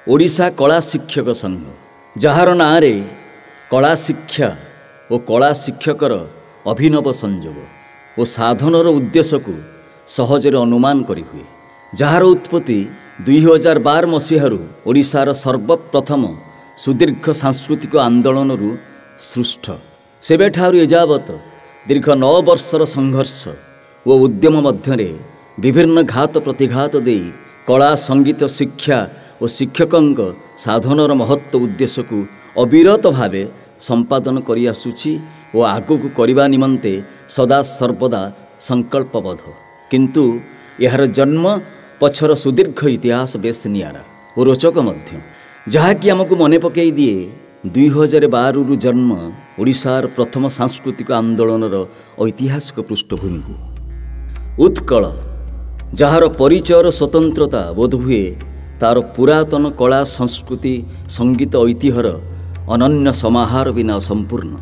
ଓଡ଼ିଶା କଳା ଶିକ୍ଷକ ସଂଘ, ଯାହାର ନାଁରେ କଳା ଶିକ୍ଷା ଓ କଳା ଶିକ୍ଷକର ଅଭିନବ ସଂଯୋଗ ଓ ସାଧନର ଉଦ୍ଦେଶ୍ୟକୁ ସହଜରେ ଅନୁମାନ କରିହୁଏ, ଯାହାର ଉତ୍ପତ୍ତି 2012 ମସିହାରୁ ଓଡ଼ିଶାର ସର୍ବପ୍ରଥମ ସୁଦୀର୍ଘ ସାଂସ୍କୃତିକ ଆନ୍ଦୋଳନରୁ ସୃଷ୍ଟ। ସେବେଠାରୁ ଏଯାବତ ଦୀର୍ଘ 9 ବର୍ଷର ସଂଘର୍ଷ ଓ ଉଦ୍ୟମ ମଧ୍ୟରେ ବିଭିନ୍ନ ଘାତ ପ୍ରତିଘାତ ଦେଇ କଳା, ସଙ୍ଗୀତ ଶିକ୍ଷା ଓ ଶିକ୍ଷକଙ୍କ ସାଧନର ମହତ୍ତ୍ୱ ଉଦ୍ଦେଶ୍ୟକୁ ଅବିରତ ଭାବେ ସମ୍ପାଦନ କରିଆସୁଛି ଓ ଆଗକୁ କରିବା ନିମନ୍ତେ ସଦା ସର୍ବଦା ସଂକଳ୍ପବଦ୍ଧ। କିନ୍ତୁ ଏହାର ଜନ୍ମ ପଛର ସୁଦୀର୍ଘ ଇତିହାସ ବେଶ ନିଆରା ଓ ରୋଚକ ମଧ୍ୟ, ଯାହାକି ଆମକୁ ମନେ ପକାଇ ଦିଏ 2012ରୁ ଜନ୍ମ ଓଡ଼ିଶାର ପ୍ରଥମ ସାଂସ୍କୃତିକ ଆନ୍ଦୋଳନର ଐତିହାସିକ ପୃଷ୍ଠଭୂମିକୁ। ଉତ୍କଳ, ଯାହାର ପରିଚୟର ସ୍ୱତନ୍ତ୍ରତା ବୋଧହୁଏ ତାର ପୁରାତନ କଳା, ସଂସ୍କୃତି, ସଙ୍ଗୀତ ଐତିହ୍ୟର ଅନନ୍ୟ ସମାହାର ବିନା ଅସମ୍ପୂର୍ଣ୍ଣ,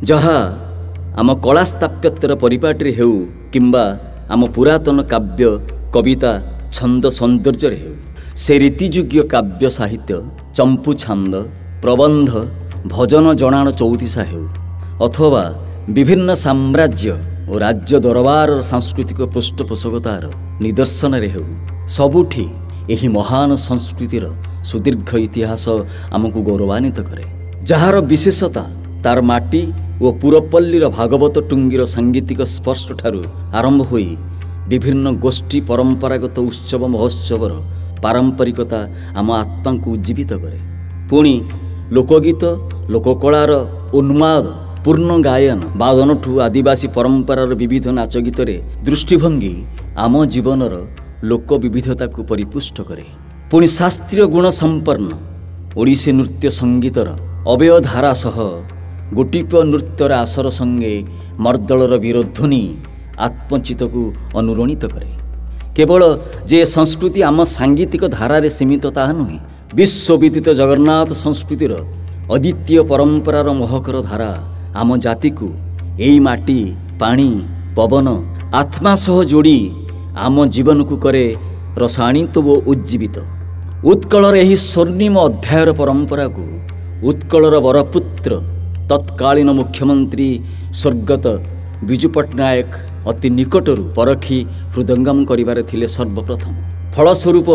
ଯାହା ଆମ କଳା ସ୍ଥାପତ୍ୟର ପରିପାଟୀରେ ହେଉ କିମ୍ବା ଆମ ପୁରାତନ କାବ୍ୟ, କବିତା, ଛନ୍ଦ ସୌନ୍ଦର୍ଯ୍ୟରେ ହେଉ, ସେ ରୀତିଯୁଗୀୟ କାବ୍ୟ ସାହିତ୍ୟ, ଚମ୍ପୁ ଛାନ୍ଦ, ପ୍ରବନ୍ଧ, ଭଜନ ଜଣାଣ ଚଉତିଶା ହେଉ ଅଥବା ବିଭିନ୍ନ ସାମ୍ରାଜ୍ୟ ଓ ରାଜ୍ୟ ଦରବାରର ସାଂସ୍କୃତିକ ପୃଷ୍ଠପୋଷକତାର ନିଦର୍ଶନରେ ହେଉ, ସବୁଠି ଏହି ମହାନ ସଂସ୍କୃତିର ସୁଦୀର୍ଘ ଇତିହାସ ଆମକୁ ଗୌରବାନ୍ୱିତ କରେ, ଯାହାର ବିଶେଷତା ତାର ମାଟି ଓ ପୁରପଲ୍ଲୀର ଭାଗବତ ଟୁଙ୍ଗୀର ସାଙ୍ଗୀତିକ ସ୍ପର୍ଶଠାରୁ ଆରମ୍ଭ ହୋଇ ବିଭିନ୍ନ ଗୋଷ୍ଠୀ ପରମ୍ପରାଗତ ଉତ୍ସବ ମହୋତ୍ସବର ପାରମ୍ପରିକତା ଆମ ଆତ୍ମାଙ୍କୁ ଉଜ୍ଜୀବିତ କରେ। ପୁଣି ଲୋକଗୀତ, ଲୋକକଳାର ଉନ୍ମାଦ ପୂର୍ଣ୍ଣ ଗାୟନ ବାଦନଠୁ ଆଦିବାସୀ ପରମ୍ପରାର ବିବିଧ ନାଚ ଗୀତରେ ଦୃଷ୍ଟିଭଙ୍ଗୀ ଆମ ଜୀବନର ଲୋକ ବିବିଧତାକୁ ପରିପୁଷ୍ଟ କରେ। ପୁଣି ଶାସ୍ତ୍ରୀୟ ଗୁଣ ସମ୍ପନ୍ନ ଓଡ଼ିଶୀ ନୃତ୍ୟ ସଙ୍ଗୀତର ଅବେୟ ଧାରା ସହ ଗୋଟିପୁଅ ନୃତ୍ୟର ଆସର ସଙ୍ଗେ ମର୍ଦ୍ଦଳର ବୀରଧ୍ୱନି ଆତ୍ମଚିତକୁ ଅନୁରଣିତ କରେ। କେବଳ ଯେ ସଂସ୍କୃତି ଆମ ସାଙ୍ଗୀତିକ ଧାରାରେ ସୀମିତ ତାହା ନୁହେଁ, ବିଶ୍ୱବିଦିତ ଜଗନ୍ନାଥ ସଂସ୍କୃତିର ଅଦ୍ୱିତୀୟ ପରମ୍ପରାର ମହକର ଧାରା ଆମ ଜାତିକୁ ଏଇ ମାଟି, ପାଣି, ପବନ, ଆତ୍ମା ସହ ଯୋଡ଼ି ଆମ ଜୀବନକୁ କରେ ରସାଣିତ ଓ ଉଜ୍ଜୀବିତ। ଉତ୍କଳର ଏହି ସ୍ୱର୍ଣ୍ଣିମ ଅଧ୍ୟାୟର ପରମ୍ପରାକୁ ଉତ୍କଳର ବରପୁତ୍ର ତତ୍କାଳୀନ ମୁଖ୍ୟମନ୍ତ୍ରୀ ସ୍ୱର୍ଗତ ବିଜୁ ପଟ୍ଟନାୟକ ଅତି ନିକଟରୁ ପରଖି ହୃଦଙ୍ଗମ କରିବାରେ ଥିଲେ ସର୍ବପ୍ରଥମ। ଫଳସ୍ୱରୂପ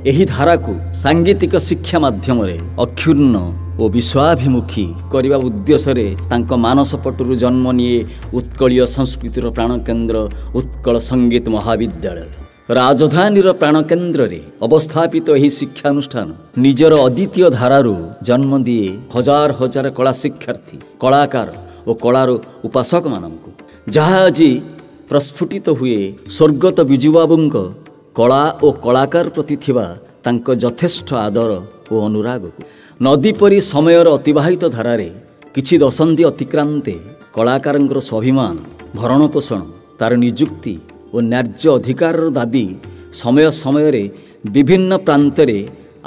ଏହି ଧାରାକୁ ସାଙ୍ଗୀତିକ ଶିକ୍ଷା ମାଧ୍ୟମରେ ଅକ୍ଷୁଣ୍ଣ ଓ ବିଶ୍ୱାଭିମୁଖୀ କରିବା ଉଦ୍ଦେଶ୍ୟରେ ତାଙ୍କ ମାନସପଟରୁ ଜନ୍ମ ନିଏ ଉତ୍କଳୀୟ ସଂସ୍କୃତିର ପ୍ରାଣକେନ୍ଦ୍ର ଉତ୍କଳ ସଙ୍ଗୀତ ମହାବିଦ୍ୟାଳୟ। ରାଜଧାନୀର ପ୍ରାଣକେନ୍ଦ୍ରରେ ଅବସ୍ଥାପିତ ଏହି ଶିକ୍ଷାନୁଷ୍ଠାନ ନିଜର ଅଦ୍ୱିତୀୟ ଧାରାରୁ ଜନ୍ମ ଦିଏ ହଜାର ହଜାର କଳା ଶିକ୍ଷାର୍ଥୀ, କଳାକାର ଓ କଳାର ଉପାସକମାନଙ୍କୁ, ଯାହା ଆଜି ପ୍ରସ୍ଫୁଟିତ ହୁଏ ସ୍ୱର୍ଗତ ବିଜୁବାବୁଙ୍କ କଳା ଓ କଳାକାର ପ୍ରତି ଥିବା ତାଙ୍କ ଯଥେଷ୍ଟ ଆଦର ଓ ଅନୁରାଗକୁ। ନଦୀ ପରି ସମୟର ଅତିବାହିତ ଧାରାରେ କିଛି ଦଶନ୍ଧି ଅତିକ୍ରାନ୍ତେ କଳାକାରଙ୍କର ସ୍ୱାଭିମାନ, ଭରଣପୋଷଣ, ତାର ନିଯୁକ୍ତି ଓ ନ୍ୟାଯ୍ୟ ଅଧିକାରର ଦାବି ସମୟ ସମୟରେ ବିଭିନ୍ନ ପ୍ରାନ୍ତରେ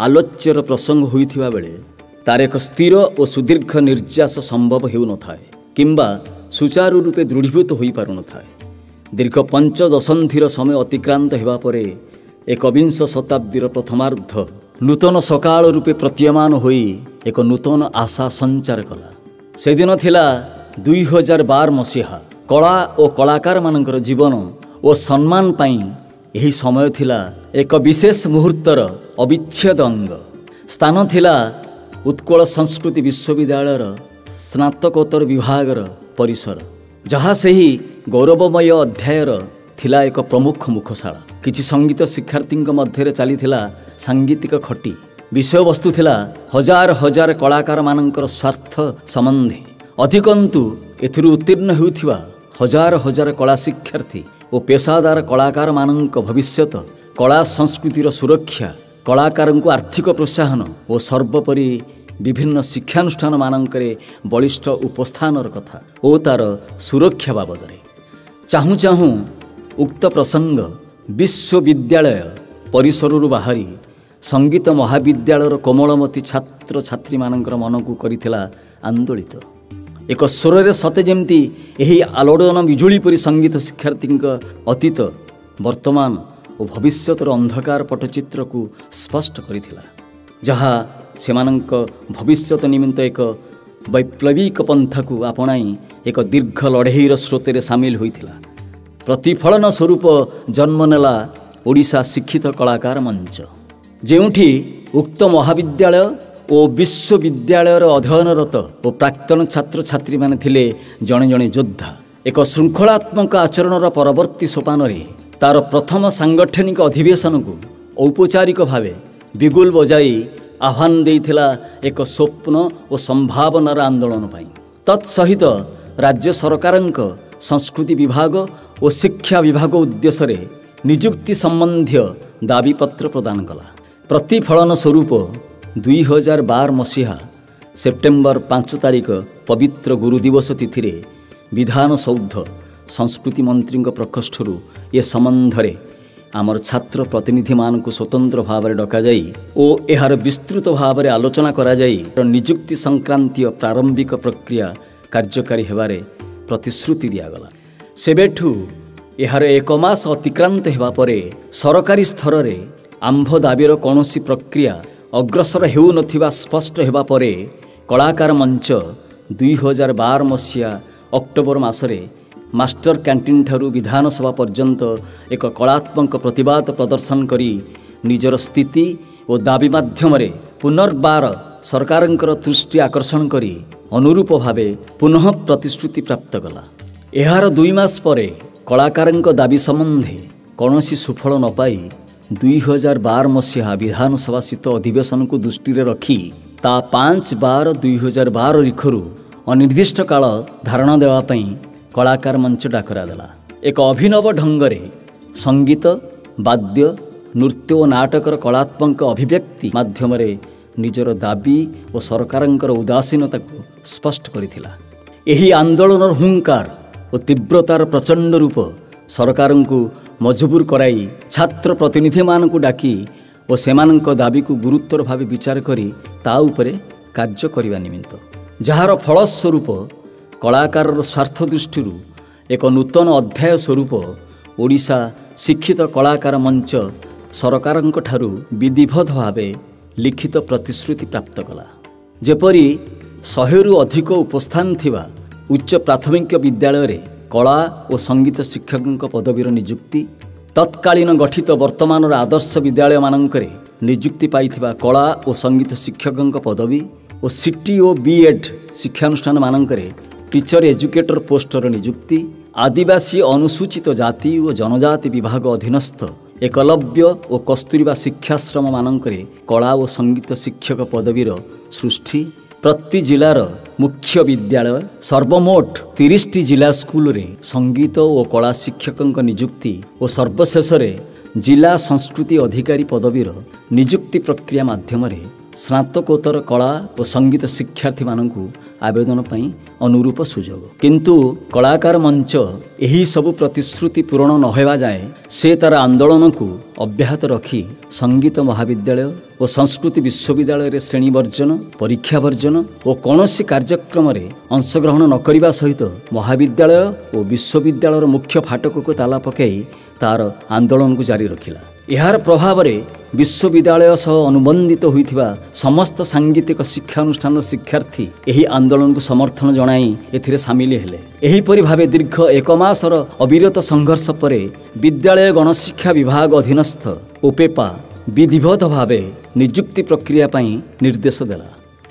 ଆଲୋଚ୍ୟର ପ୍ରସଙ୍ଗ ହୋଇଥିବା ବେଳେ ତାର ଏକ ସ୍ଥିର ଓ ସୁଦୀର୍ଘ ନିର୍ଯାସ ସମ୍ଭବ ହେଉନଥାଏ କିମ୍ବା ସୁଚାରୁ ରୂପେ ଦୃଢ଼ୀଭୂତ ହୋଇପାରୁନଥାଏ। ଦୀର୍ଘ 5 ଦଶନ୍ଧିର ସମୟ ଅତିକ୍ରାନ୍ତ ହେବା ପରେ 21ଶ ଶତାବ୍ଦୀର ପ୍ରଥମାର୍ଦ୍ଧ ନୂତନ ସକାଳ ରୂପେ ପ୍ରତୀୟମାନ ହୋଇ ଏକ ନୂତନ ଆଶା ସଞ୍ଚାର କଲା। ସେଦିନ ଥିଲା 2012 ମସିହା। କଳା ଓ କଳାକାରମାନଙ୍କର ଜୀବନ ଓ ସମ୍ମାନ ପାଇଁ ଏହି ସମୟ ଥିଲା ଏକ ବିଶେଷ ମୁହୂର୍ତ୍ତର ଅବିଚ୍ଛେଦ ଅଙ୍ଗ। ସ୍ଥାନ ଥିଲା ଉତ୍କଳ ସଂସ୍କୃତି ବିଶ୍ୱବିଦ୍ୟାଳୟର ସ୍ନାତକୋତ୍ତର ବିଭାଗର ପରିସର, ଯାହା ସେହି ଗୌରବମୟ ଅଧ୍ୟାୟର ଥିଲା ଏକ ପ୍ରମୁଖ ମୁଖଶାଳା। କିଛି ସଙ୍ଗୀତ ଶିକ୍ଷାର୍ଥୀଙ୍କ ମଧ୍ୟରେ ଚାଲିଥିଲା ସାଙ୍ଗୀତିକ ଖଟି। ବିଷୟବସ୍ତୁ ଥିଲା ହଜାର ହଜାର କଳାକାରମାନଙ୍କର ସ୍ୱାର୍ଥ ସମ୍ବନ୍ଧେ। ଅଧିକନ୍ତୁ ଏଥିରୁ ଉତ୍ତୀର୍ଣ୍ଣ ହେଉଥିବା ହଜାର ହଜାର କଳା ଶିକ୍ଷାର୍ଥୀ ଓ ପେଶାଦାର କଳାକାରମାନଙ୍କ ଭବିଷ୍ୟତ, କଳା ସଂସ୍କୃତିର ସୁରକ୍ଷା, କଳାକାରଙ୍କୁ ଆର୍ଥିକ ପ୍ରୋତ୍ସାହନ ଓ ସର୍ବୋପରି ବିଭିନ୍ନ ଶିକ୍ଷାନୁଷ୍ଠାନମାନଙ୍କରେ ବଳିଷ୍ଠ ଉପସ୍ଥାନର କଥା ଓ ତାର ସୁରକ୍ଷା ବାବଦରେ। ଚାହୁଁ ଚାହୁଁ ଉକ୍ତ ପ୍ରସଙ୍ଗ ବିଶ୍ୱବିଦ୍ୟାଳୟ ପରିସରରୁ ବାହାରି ସଙ୍ଗୀତ ମହାବିଦ୍ୟାଳୟର କୋମଳମତି ଛାତ୍ରଛାତ୍ରୀମାନଙ୍କର ମନକୁ କରିଥିଲା ଆନ୍ଦୋଳିତ। ଏକ ସ୍ୱରରେ ସତେ ଯେମିତି ଏହି ଆଲୋଡ଼ନ ବିଜୁଳି ପରି ସଙ୍ଗୀତ ଶିକ୍ଷାର୍ଥୀଙ୍କ ଅତୀତ, ବର୍ତ୍ତମାନ ଓ ଭବିଷ୍ୟତର ଅନ୍ଧକାର ପଟ୍ଟଚିତ୍ରକୁ ସ୍ପଷ୍ଟ କରିଥିଲା। ଯାହା ସେମାନଙ୍କ ଭବିଷ୍ୟତ ନିମିତ୍ତ ଏକ ବୈପ୍ଳବିକ ପନ୍ଥାକୁ ଆପଣାଇ ଏକ ଦୀର୍ଘ ଲଢ଼େଇର ସ୍ରୋତରେ ସାମିଲ ହୋଇଥିଲା। ପ୍ରତିଫଳନ ସ୍ୱରୂପ ଜନ୍ମ ନେଲା ଓଡ଼ିଶା ଶିକ୍ଷିତ କଳାକାର ମଞ୍ଚ, ଯେଉଁଠି ଉକ୍ତ ମହାବିଦ୍ୟାଳୟ ଓ ବିଶ୍ୱବିଦ୍ୟାଳୟର ଅଧ୍ୟୟନରତ ଓ ପ୍ରାକ୍ତନ ଛାତ୍ରଛାତ୍ରୀମାନେ ଥିଲେ ଜଣେ ଜଣେ ଯୋଦ୍ଧା। ଏକ ଶୃଙ୍ଖଳାତ୍ମକ ଆଚରଣର ପରବର୍ତ୍ତୀ ସୋପାନରେ ତାର ପ୍ରଥମ ସାଂଗଠନିକ ଅଧିବେଶନକୁ ଔପଚାରିକ ଭାବେ ବିଗୁଲ ବଜାଇ ଆହ୍ୱାନ ଦେଇଥିଲା ଏକ ସ୍ୱପ୍ନ ଓ ସମ୍ଭାବନାର ଆନ୍ଦୋଳନ ପାଇଁ। ତତ୍ସହିତ ରାଜ୍ୟ ସରକାରଙ୍କ ସଂସ୍କୃତି ବିଭାଗ ଓ ଶିକ୍ଷା ବିଭାଗ ଉଦ୍ଦେଶ୍ୟରେ ନିଯୁକ୍ତି ସମ୍ବନ୍ଧୀୟ ଦାବିପତ୍ର ପ୍ରଦାନ କଲା। ପ୍ରତିଫଳନ ସ୍ୱରୂପ 2012 ମସିହା ସେପ୍ଟେମ୍ବର 5 ତାରିଖ ପବିତ୍ର ଗୁରୁ ଦିବସ ତିଥିରେ ବିଧାନସୌଧ ସଂସ୍କୃତି ମନ୍ତ୍ରୀଙ୍କ ପ୍ରକୋଷ୍ଠରୁ ଏ ସମ୍ବନ୍ଧରେ ଆମର ଛାତ୍ର ପ୍ରତିନିଧିମାନଙ୍କୁ ସ୍ୱତନ୍ତ୍ର ଭାବରେ ଡକାଯାଇ ଓ ଏହାର ବିସ୍ତୃତ ଭାବରେ ଆଲୋଚନା କରାଯାଇ ନିଯୁକ୍ତି ସଂକ୍ରାନ୍ତୀୟ ପ୍ରାରମ୍ଭିକ ପ୍ରକ୍ରିୟା କାର୍ଯ୍ୟକାରୀ ହେବାରେ ପ୍ରତିଶ୍ରୁତି ଦିଆଗଲା। ସେବେଠୁ ଏହାର 1 ମାସ ଅତିକ୍ରାନ୍ତ ହେବା ପରେ ସରକାରୀ ସ୍ତରରେ ଆମ୍ଭ ଦାବିର କୌଣସି ପ୍ରକ୍ରିୟା ଅଗ୍ରସର ହେଉନଥିବା ସ୍ପଷ୍ଟ ହେବା ପରେ କଳାକାର ମଞ୍ଚ 2012 ମସିହା ଅକ୍ଟୋବର ମାସରେ ମାଷ୍ଟର କ୍ୟାଣ୍ଟିନ୍ ଠାରୁ ବିଧାନସଭା ପର୍ଯ୍ୟନ୍ତ ଏକ କଳାତ୍ମକ ପ୍ରତିବାଦ ପ୍ରଦର୍ଶନ କରି ନିଜର ସ୍ଥିତି ଓ ଦାବି ମାଧ୍ୟମରେ ପୁନର୍ବାର ସରକାରଙ୍କର ଦୃଷ୍ଟି ଆକର୍ଷଣ କରି ଅନୁରୂପ ଭାବେ ପୁନଃ ପ୍ରତିଶ୍ରୁତି ପ୍ରାପ୍ତ କଲା। ଏହାର 2 ମାସ ପରେ କଳାକାରଙ୍କ ଦାବି ସମ୍ବନ୍ଧେ କୌଣସି ସୁଫଳ ନ ପାଇ 2012 ମସିହା ବିଧାନସଭା ଶୀତ ଅଧିବେଶନକୁ ଦୃଷ୍ଟିରେ ରଖି ତା 5/12/2012 ରିଖରୁ ଅନିର୍ଦ୍ଦିଷ୍ଟ କାଳ ଧାରଣା ଦେବା ପାଇଁ କଳାକାର ମଞ୍ଚ ଡାକରା ଦେଲା। ଏକ ଅଭିନବ ଢଙ୍ଗରେ ସଙ୍ଗୀତ, ବାଦ୍ୟ, ନୃତ୍ୟ ଓ ନାଟକର କଳାତ୍ମକ ଅଭିବ୍ୟକ୍ତି ମାଧ୍ୟମରେ ନିଜର ଦାବି ଓ ସରକାରଙ୍କର ଉଦାସୀନତାକୁ ସ୍ପଷ୍ଟ କରିଥିଲା। ଏହି ଆନ୍ଦୋଳନର ହୁଙ୍କାର ଓ ତୀବ୍ରତାର ପ୍ରଚଣ୍ଡ ରୂପ ସରକାରଙ୍କୁ ମଜବୁର କରାଇ ଛାତ୍ର ପ୍ରତିନିଧିମାନଙ୍କୁ ଡାକି ଓ ସେମାନଙ୍କ ଦାବିକୁ ଗୁରୁତର ଭାବେ ବିଚାର କରି ତା ଉପରେ କାର୍ଯ୍ୟ କରିବା ନିମିତ୍ତ, ଯାହାର ଫଳସ୍ୱରୂପ କଳାକାରର ସ୍ୱାର୍ଥ ଦୃଷ୍ଟିରୁ ଏକ ନୂତନ ଅଧ୍ୟାୟ ସ୍ୱରୂପ ଓଡ଼ିଶା ଶିକ୍ଷିତ କଳାକାର ମଞ୍ଚ ସରକାରଙ୍କ ଠାରୁ ବିଧିବଦ୍ଧ ଭାବେ ଲିଖିତ ପ୍ରତିଶ୍ରୁତି ପ୍ରାପ୍ତ କଲା। ଯେପରି 100ରୁ ଅଧିକ ଉପସ୍ଥାନ ଥିବା ଉଚ୍ଚ ପ୍ରାଥମିକ ବିଦ୍ୟାଳୟରେ କଳା ଓ ସଙ୍ଗୀତ ଶିକ୍ଷକଙ୍କ ପଦବୀର ନିଯୁକ୍ତି, ତତ୍କାଳୀନ ଗଠିତ ବର୍ତ୍ତମାନର ଆଦର୍ଶ ବିଦ୍ୟାଳୟମାନଙ୍କରେ ନିଯୁକ୍ତି ପାଇଥିବା କଳା ଓ ସଙ୍ଗୀତ ଶିକ୍ଷକଙ୍କ ପଦବୀ ଓ ସିଟି ଓ ବିଏଡ୍ ଶିକ୍ଷାନୁଷ୍ଠାନମାନଙ୍କରେ teacher educator poster ନିଯୁକ୍ତି, ଆଦିବାସୀ ଅନୁସୂଚିତ ଜାତି ଓ ଜନଜାତି ବିଭାଗ ଅଧୀନସ୍ଥ ଏକଲବ୍ୟ ଓ କସ୍ତୁରିବା ଶିକ୍ଷାଶ୍ରମମାନଙ୍କରେ କଳା ଓ ସଙ୍ଗୀତ ଶିକ୍ଷକ ପଦବୀର ସୃଷ୍ଟି, ପ୍ରତି ଜିଲ୍ଲାର ମୁଖ୍ୟ ବିଦ୍ୟାଳୟ ସର୍ବମୋଟ 30ଟି ଜିଲ୍ଲା ସ୍କୁଲରେ ସଙ୍ଗୀତ ଓ କଳା ଶିକ୍ଷକଙ୍କ ନିଯୁକ୍ତି ଓ ସର୍ବଶେଷରେ ଜିଲ୍ଲା ସଂସ୍କୃତି ଅଧିକାରୀ ପଦବୀର ନିଯୁକ୍ତି ପ୍ରକ୍ରିୟା ମାଧ୍ୟମରେ ସ୍ନାତକୋତ୍ତର କଳା ଓ ସଙ୍ଗୀତ ଶିକ୍ଷାର୍ଥୀମାନଙ୍କୁ ଆବେଦନ ପାଇଁ ଅନୁରୂପ ସୁଯୋଗ। କିନ୍ତୁ କଳାକାର ମଞ୍ଚ ଏହିସବୁ ପ୍ରତିଶ୍ରୁତି ପୂରଣ ନ ହେବା ଯାଏଁ ସେ ତା'ର ଆନ୍ଦୋଳନକୁ ଅବ୍ୟାହତ ରଖି ସଙ୍ଗୀତ ମହାବିଦ୍ୟାଳୟ ଓ ସଂସ୍କୃତି ବିଶ୍ୱବିଦ୍ୟାଳୟରେ ଶ୍ରେଣୀ ବର୍ଜନ, ପରୀକ୍ଷା ବର୍ଜନ ଓ କୌଣସି କାର୍ଯ୍ୟକ୍ରମରେ ଅଂଶଗ୍ରହଣ ନ କରିବା ସହିତ ମହାବିଦ୍ୟାଳୟ ଓ ବିଶ୍ୱବିଦ୍ୟାଳୟର ମୁଖ୍ୟ ଫାଟକକୁ ତାଲା ପକାଇ ତା'ର ଆନ୍ଦୋଳନକୁ ଜାରି ରଖିଲା। ଏହାର ପ୍ରଭାବରେ ବିଶ୍ୱବିଦ୍ୟାଳୟ ସହ ଅନୁବନ୍ଧିତ ହୋଇଥିବା ସମସ୍ତ ସାଙ୍ଗୀତିକ ଶିକ୍ଷାନୁଷ୍ଠାନର ଶିକ୍ଷାର୍ଥୀ ଏହି ଆନ୍ଦୋଳନକୁ ସମର୍ଥନ ଜଣାଇ ଏଥିରେ ସାମିଲ ହେଲେ। ଏହିପରି ଭାବେ ଦୀର୍ଘ 1 ମାସର ଅବିରତ ସଂଘର୍ଷ ପରେ ବିଦ୍ୟାଳୟ ଗଣଶିକ୍ଷା ବିଭାଗ ଅଧୀନସ୍ଥ ଓପେପା ବିଧିବଦ୍ଧ ଭାବେ ନିଯୁକ୍ତି ପ୍ରକ୍ରିୟା ପାଇଁ ନିର୍ଦ୍ଦେଶ ଦେଲା।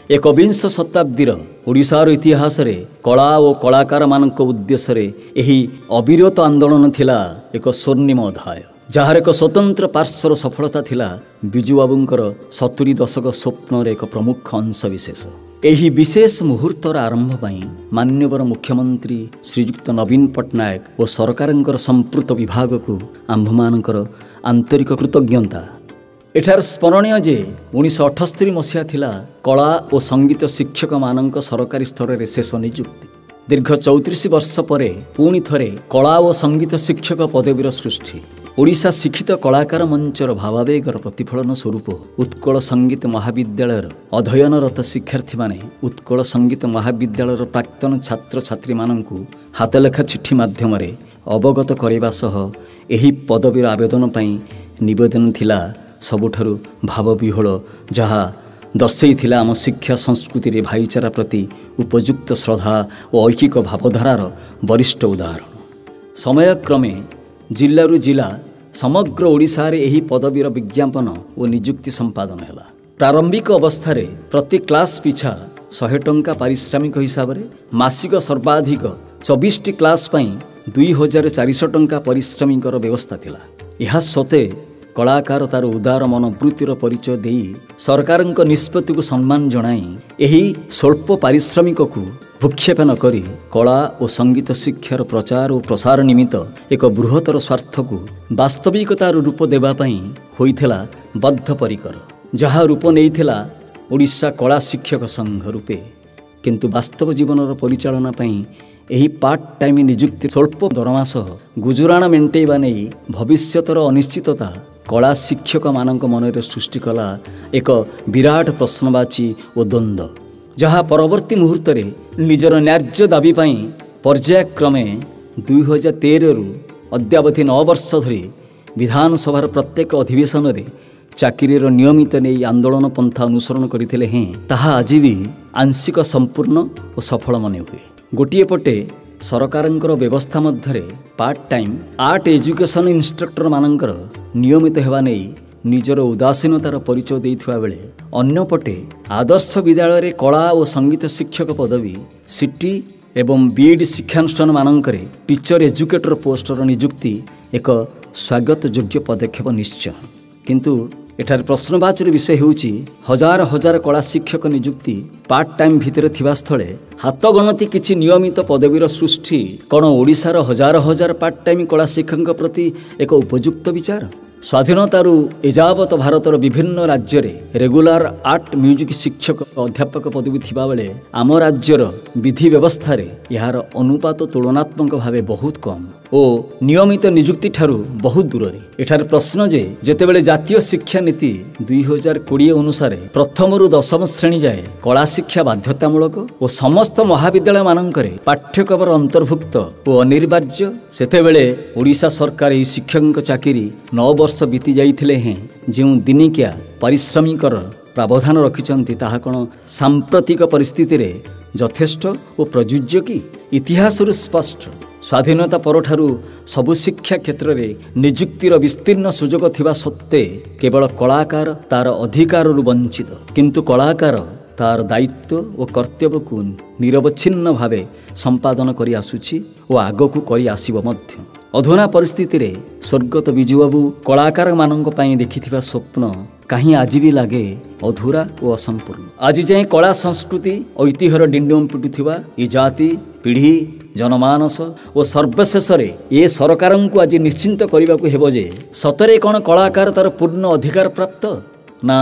21ଶ ଶତାବ୍ଦୀର ଓଡ଼ିଶାର ଇତିହାସରେ କଳା ଓ କଳାକାରମାନଙ୍କ ଉଦ୍ଦେଶ୍ୟରେ ଏହି ଅବିରତ ଆନ୍ଦୋଳନ ଥିଲା ଏକ ସ୍ୱର୍ଣ୍ଣିମ ଅଧ୍ୟାୟ, ଯାହାର ଏକ ସ୍ୱତନ୍ତ୍ର ପାର୍ଶ୍ୱର ସଫଳତା ଥିଲା ବିଜୁବାବୁଙ୍କର 70 ଦଶକ ସ୍ୱପ୍ନର ଏକ ପ୍ରମୁଖ ଅଂଶବିଶେଷ। ଏହି ବିଶେଷ ମୁହୂର୍ତ୍ତର ଆରମ୍ଭ ପାଇଁ ମାନ୍ୟବର ମୁଖ୍ୟମନ୍ତ୍ରୀ ଶ୍ରୀଯୁକ୍ତ ନବୀନ ପଟ୍ଟନାୟକ ଓ ସରକାରଙ୍କର ସମ୍ପୃକ୍ତ ବିଭାଗକୁ ଆମ୍ଭମାନଙ୍କର ଆନ୍ତରିକ କୃତଜ୍ଞତା। ଏଠାରେ ସ୍ମରଣୀୟ ଯେ 1978 ମସିହା ଥିଲା କଳା ଓ ସଙ୍ଗୀତ ଶିକ୍ଷକମାନଙ୍କ ସରକାରୀ ସ୍ତରରେ ଶେଷ ନିଯୁକ୍ତି। ଦୀର୍ଘ 34 ବର୍ଷ ପରେ ପୁଣି ଥରେ କଳା ଓ ସଙ୍ଗୀତ ଶିକ୍ଷକ ପଦବୀର ସୃଷ୍ଟି। ଓଡ଼ିଶା ଶିକ୍ଷିତ କଳାକାର ମଞ୍ଚର ଭାବାବେଗର ପ୍ରତିଫଳନ ସ୍ୱରୂପ ଉତ୍କଳ ସଙ୍ଗୀତ ମହାବିଦ୍ୟାଳୟର ଅଧ୍ୟୟନରତ ଶିକ୍ଷାର୍ଥୀମାନେ ଉତ୍କଳ ସଙ୍ଗୀତ ମହାବିଦ୍ୟାଳୟର ପ୍ରାକ୍ତନ ଛାତ୍ରଛାତ୍ରୀମାନଙ୍କୁ ହାତଲେଖା ଚିଠି ମାଧ୍ୟମରେ ଅବଗତ କରିବା ସହ ଏହି ପଦବୀର ଆବେଦନ ପାଇଁ ନିବେଦନ ଥିଲା ସବୁଠାରୁ ଭାବବିହ୍ୱଳ, ଯାହା ଦର୍ଶାଇଥିଲା ଆମ ଶିକ୍ଷା ସଂସ୍କୃତିରେ ଭାଇଚାରା ପ୍ରତି ଉପଯୁକ୍ତ ଶ୍ରଦ୍ଧା ଓ ଐକିକ ଭାବଧାରାର ବରିଷ୍ଠ ଉଦାହରଣ। ସମୟକ୍ରମେ ଜିଲ୍ଲାରୁ ଜିଲ୍ଲା ସମଗ୍ର ଓଡ଼ିଶାରେ ଏହି ପଦବୀର ବିଜ୍ଞାପନ ଓ ନିଯୁକ୍ତି ସମ୍ପାଦନ ହେଲା। ପ୍ରାରମ୍ଭିକ ଅବସ୍ଥାରେ ପ୍ରତି କ୍ଲାସ୍ ପିଛା 100 ଟଙ୍କା ପାରିଶ୍ରମିକ ହିସାବରେ ମାସିକ ସର୍ବାଧିକ 24ଟି କ୍ଲାସ୍ ପାଇଁ 2400 ଟଙ୍କା ପରିଶ୍ରମିକର ବ୍ୟବସ୍ଥା ଥିଲା। ଏହା ସତ୍ତ୍ୱେ କଳାକାର ତାର ଉଦାର ମନୋବୃତ୍ତିର ପରିଚୟ ଦେଇ ସରକାରଙ୍କ ନିଷ୍ପତ୍ତିକୁ ସମ୍ମାନ ଜଣାଇ ଏହି ସ୍ୱଳ୍ପ ପାରିଶ୍ରମିକକୁ ଭୂକ୍ଷେପ ନ କରି କଳା ଓ ସଙ୍ଗୀତ ଶିକ୍ଷାର ପ୍ରଚାର ଓ ପ୍ରସାର ନିମିତ୍ତ ଏକ ବୃହତ୍ତର ସ୍ୱାର୍ଥକୁ ବାସ୍ତବିକତାର ରୂପ ଦେବା ପାଇଁ ହୋଇଥିଲା ବଦ୍ଧପରିକର, ଯାହା ରୂପ ନେଇଥିଲା ଓଡ଼ିଶା କଳା ଶିକ୍ଷକ ସଂଘ ରୂପେ। କିନ୍ତୁ ବାସ୍ତବ ଜୀବନର ପରିଚାଳନା ପାଇଁ ଏହି ପାର୍ଟ ଟାଇମ୍ ନିଯୁକ୍ତି ସ୍ୱଳ୍ପ ଦରମା ସହ ଗୁଜୁରାଣ ମେଣ୍ଟେଇବା ନେଇ ଭବିଷ୍ୟତର ଅନିଶ୍ଚିତତା କଳା ଶିକ୍ଷକମାନଙ୍କ ମନରେ ସୃଷ୍ଟି କଲା ଏକ ବିରାଟ ପ୍ରଶ୍ନବାଚୀ ଓ ଦ୍ୱନ୍ଦ୍ୱ, ଯାହା ପରବର୍ତ୍ତୀ ମୁହୂର୍ତ୍ତରେ ନିଜର ନ୍ୟାଯ୍ୟ ଦାବି ପାଇଁ ପର୍ଯ୍ୟାୟକ୍ରମେ 2013ରୁ ଅଦ୍ୟାବଧି 9 ବର୍ଷ ଧରି ବିଧାନସଭାର ପ୍ରତ୍ୟେକ ଅଧିବେଶନରେ ଚାକିରିର ନିୟମିତ ନେଇ ଆନ୍ଦୋଳନ ପନ୍ଥା ଅନୁସରଣ କରିଥିଲେ ହେଁ ତାହା ଆଜି ବି ଆଂଶିକ ସମ୍ପୂର୍ଣ୍ଣ ଓ ସଫଳ ମନେ ହୁଏ। ଗୋଟିଏ ପଟେ ସରକାରଙ୍କର ବ୍ୟବସ୍ଥା ମଧ୍ୟରେ ପାର୍ଟ ଟାଇମ୍ ଆର୍ଟ ଏଜୁକେସନ୍ ଇନଷ୍ଟ୍ରକ୍ଟରମାନଙ୍କର ନିୟମିତ ହେବା ନେଇ ନିଜର ଉଦାସୀନତାର ପରିଚୟ ଦେଇଥିବା ବେଳେ ଅନ୍ୟପଟେ ଆଦର୍ଶ ବିଦ୍ୟାଳୟରେ କଳା ଓ ସଙ୍ଗୀତ ଶିକ୍ଷକ ପଦବୀ, ସିଟି ଏବଂ ବିଏଡ୍ ଶିକ୍ଷାନୁଷ୍ଠାନମାନଙ୍କରେ ଟିଚର ଏଜୁକେଟର ପୋଷ୍ଟର ନିଯୁକ୍ତି ଏକ ସ୍ୱାଗତଯୋଗ୍ୟ ପଦକ୍ଷେପ ନିଶ୍ଚୟ। କିନ୍ତୁ ଏଠାରେ ପ୍ରଶ୍ନବାଚୀର ବିଷୟ ହେଉଛି, ହଜାର ହଜାର କଳା ଶିକ୍ଷକ ନିଯୁକ୍ତି ପାର୍ଟ ଟାଇମ୍ ଭିତରେ ଥିବା ସ୍ଥଳେ ହାତଗଣତି କିଛି ନିୟମିତ ପଦବୀର ସୃଷ୍ଟି କ'ଣ ଓଡ଼ିଶାର ହଜାର ହଜାର ପାର୍ଟ ଟାଇମ୍ କଳା ଶିକ୍ଷକଙ୍କ ପ୍ରତି ଏକ ଉପଯୁକ୍ତ ବିଚାର? ସ୍ୱାଧୀନତାରୁ ଏଯାବତ ଭାରତର ବିଭିନ୍ନ ରାଜ୍ୟରେ ରେଗୁଲାର ଆର୍ଟ ମ୍ୟୁଜିକ୍ ଶିକ୍ଷକ ଅଧ୍ୟାପକ ପଦବୀ ଥିବାବେଳେ ଆମ ରାଜ୍ୟର ବିଧି ବ୍ୟବସ୍ଥାରେ ଏହାର ଅନୁପାତ ତୁଳନାତ୍ମକ ଭାବେ ବହୁତ କମ୍ ଓ ନିୟମିତ ନିଯୁକ୍ତି ଠାରୁ ବହୁତ ଦୂରରେ। ଏଠାରେ ପ୍ରଶ୍ନ ଯେ ଯେତେବେଳେ ଜାତୀୟ ଶିକ୍ଷାନୀତି 2020 ଅନୁସାରେ ପ୍ରଥମରୁ ଦଶମ ଶ୍ରେଣୀ ଯାଏ କଳା ଶିକ୍ଷା ବାଧ୍ୟତାମୂଳକ ଓ ସମସ୍ତ ମହାବିଦ୍ୟାଳୟମାନଙ୍କରେ ପାଠ୍ୟକ୍ରମର ଅନ୍ତର୍ଭୁକ୍ତ ଓ ଅନିବାର୍ଯ୍ୟ, ସେତେବେଳେ ଓଡ଼ିଶା ସରକାର ଏହି ଶିକ୍ଷକଙ୍କ ଚାକିରି 9 ବର୍ଷ ବିତି ଯାଇଥିଲେ ହେଁ ଯେଉଁ ଦିନିକିଆ ପାରିଶ୍ରମିକର ପ୍ରାବଧାନ ରଖିଛନ୍ତି ତାହା କ'ଣ ସାମ୍ପ୍ରତିକ ପରିସ୍ଥିତିରେ ଯଥେଷ୍ଟ ଓ ପ୍ରଯୁଜ୍ୟ କି? ଇତିହାସରୁ ସ୍ପଷ୍ଟ, ସ୍ୱାଧୀନତା ପରଠାରୁ ସବୁ ଶିକ୍ଷା କ୍ଷେତ୍ରରେ ନିଯୁକ୍ତିର ବିସ୍ତୀର୍ଣ୍ଣ ସୁଯୋଗ ଥିବା ସତ୍ତ୍ୱେ କେବଳ କଳାକାର ତାର ଅଧିକାରରୁ ବଞ୍ଚିତ। କିନ୍ତୁ କଳାକାର ତାର ଦାୟିତ୍ୱ ଓ କର୍ତ୍ତବ୍ୟକୁ ନିରବଚ୍ଛିନ୍ନ ଭାବେ ସମ୍ପାଦନ କରି ଆସୁଛି ଓ ଆଗକୁ କରି ଆସିବ ମଧ୍ୟ। ଅଧୁନା ପରିସ୍ଥିତିରେ ସ୍ୱର୍ଗତ ବିଜୁବାବୁ କଳାକାରମାନଙ୍କ ପାଇଁ ଦେଖିଥିବା ସ୍ୱପ୍ନ କାହିଁ ଆଜି ବି ଲାଗେ ଅଧୁରା ଓ ଅସମ୍ପୂର୍ଣ୍ଣ। ଆଜି ଯାଏଁ କଳା ସଂସ୍କୃତି ଐତିହ୍ୟର ଡିଣ୍ଡିମ ପିଟୁଥିବା ଏ ଜାତି, ପିଢ଼ି, ଜନମାନସ ଓ ସର୍ବଶେଷରେ ଏ ସରକାରଙ୍କୁ ଆଜି ନିଶ୍ଚିନ୍ତ କରିବାକୁ ହେବ ଯେ ସତରେ କ'ଣ କଳାକାର ତାର ପୂର୍ଣ୍ଣ ଅଧିକାର ପ୍ରାପ୍ତ, ନା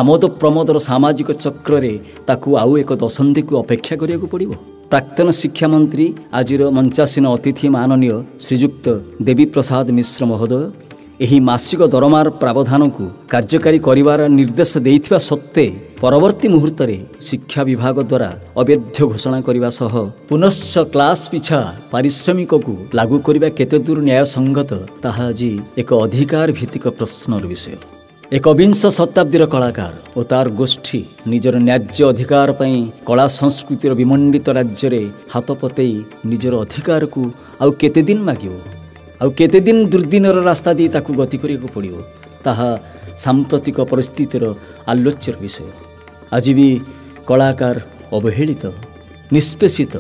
ଆମୋଦ ପ୍ରମୋଦର ସାମାଜିକ ଚକ୍ରରେ ତାକୁ ଆଉ ଏକ ଦଶନ୍ଧିକୁ ଅପେକ୍ଷା କରିବାକୁ ପଡ଼ିବ? ପ୍ରାକ୍ତନ ଶିକ୍ଷାମନ୍ତ୍ରୀ ଆଜିର ମଞ୍ଚାସୀନ ଅତିଥି ମାନନୀୟ ଶ୍ରୀଯୁକ୍ତ ଦେବୀପ୍ରସାଦ ମିଶ୍ର ମହୋଦୟ ଏହି ମାସିକ ଦରମାର ପ୍ରାବଧାନକୁ କାର୍ଯ୍ୟକାରୀ କରିବାର ନିର୍ଦ୍ଦେଶ ଦେଇଥିବା ସତ୍ତ୍ୱେ ପରବର୍ତ୍ତୀ ମୁହୂର୍ତ୍ତରେ ଶିକ୍ଷା ବିଭାଗ ଦ୍ୱାରା ଅବେଧ୍ୟ ଘୋଷଣା କରିବା ସହ ପୁନଶ୍ଚ କ୍ଲାସ୍ ପିଛା ପାରିଶ୍ରମିକକୁ ଲାଗୁ କରିବା କେତେଦୂର ନ୍ୟାୟସଙ୍ଗତ ତାହା ଆଜି ଏକ ଅଧିକାର ଭିତ୍ତିକ ପ୍ରଶ୍ନର ବିଷୟ। ଏକବିଂଶ ଶତାବ୍ଦୀର କଳାକାର ଓ ତାର ଗୋଷ୍ଠୀ ନିଜର ନ୍ୟାଯ୍ୟ ଅଧିକାର ପାଇଁ କଳା ସଂସ୍କୃତିର ବିମଣ୍ଡିତ ରାଜ୍ୟରେ ହାତ ପତେଇ ନିଜର ଅଧିକାରକୁ ଆଉ କେତେଦିନ ମାଗିବ, ଆଉ କେତେଦିନ ଦୁର୍ଦିନର ରାସ୍ତା ଦେଇ ତାକୁ ଗତି କରିବାକୁ ପଡ଼ିବ, ତାହା ସାମ୍ପ୍ରତିକ ପରିସ୍ଥିତିର ଆଲୋଚ୍ୟର ବିଷୟ। ଆଜି ବି କଳାକାର ଅବହେଳିତ, ନିଷ୍ପେଷିତ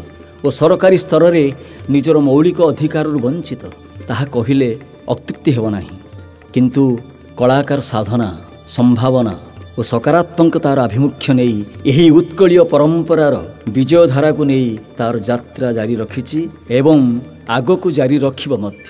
ଓ ସରକାରୀ ସ୍ତରରେ ନିଜର ମୌଳିକ ଅଧିକାରରୁ ବଞ୍ଚିତ, ତାହା କହିଲେ ଅତ୍ୟୁକ୍ତି ହେବ ନାହିଁ। କିନ୍ତୁ କଳାକାର ସାଧନା, ସମ୍ଭାବନା ଓ ସକାରାତ୍ମକତାର ଆଭିମୁଖ୍ୟ ନେଇ ଏହି ଉତ୍କଳୀୟ ପରମ୍ପରାର ବିଜୟଧାରାକୁ ନେଇ ତାର ଯାତ୍ରା ଜାରି ରଖିଛି ଏବଂ ଆଗକୁ ଜାରି ରଖିବ ମଧ୍ୟ।